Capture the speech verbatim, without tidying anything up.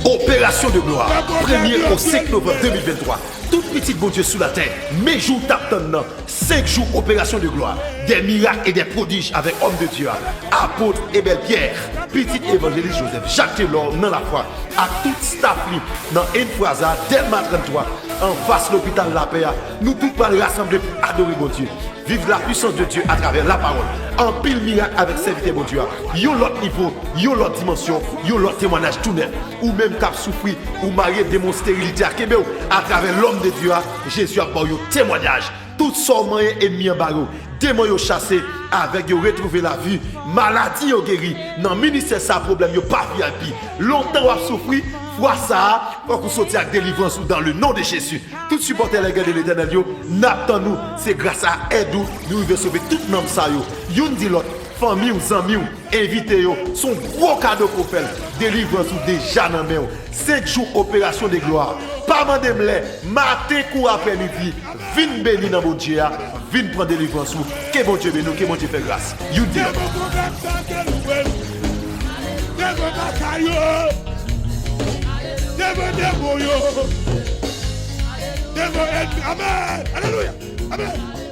Operasyon de glwa, premye o senk novanm de mil venntwa. Tout pitit Bondye sou latè, men jou w t ap tann nan, senk jou operasyon de glwa, des miracles et des prodiges avec homme de Dieu a, apot Ebel Pierre, pitit evanjelis Joseph Jacques Telor nan lafwa, ak tout staff li nan Infraza, Dèlma trannntwa, anfas lopital Lapè a. Nou tout pral rasanble pou adore Bondye. Viv la puissance de Dieu atravè lapawòl. Anpil mirak avèk sèvitè Bondye a. Yon lòt nivo, yon lòt dimansyon, yon lòt temwayaj tou nèf. Ou menm k ap soufri, ou marye, demon sterilite a kenbe w. Atravè lòm de Dye a, Jezi ap ba w yon temwayaj. Tout sa w manyen, enmi an bare w. Demon yo chase, avèg yo retwouve lavi. Maladi yo geri. Nan ministè sa, pwoblèm yo pa V I P. Lontan w ap soufri, fwa sa a, fòk ou soti ak delivrans ou dans le nom de Jésus. Tout sipòtè Lègè de Letènèl yo, n ap tann ou. Se gras a èd ou nou rive sove tout nanm sa yo. Youn di lòt, fanmi w, zanmi w, envite yo. Se yon gwo kado ke w fè l. Delivrans ou deja nan men w. Senk jou operasyon de glwa. Pa mande m lè, maten kou aprèmidi, vin beni nan Bondye a, vin pran delivrans ou. Ke Bondye beni w, ke Bondye fè gras. Youn di lòt. Devan pwoblèm sa, ke nou wè l. Devan batay yo. Devan demon yo. Devan ènmi. Amèn. Alelouya. Amèn.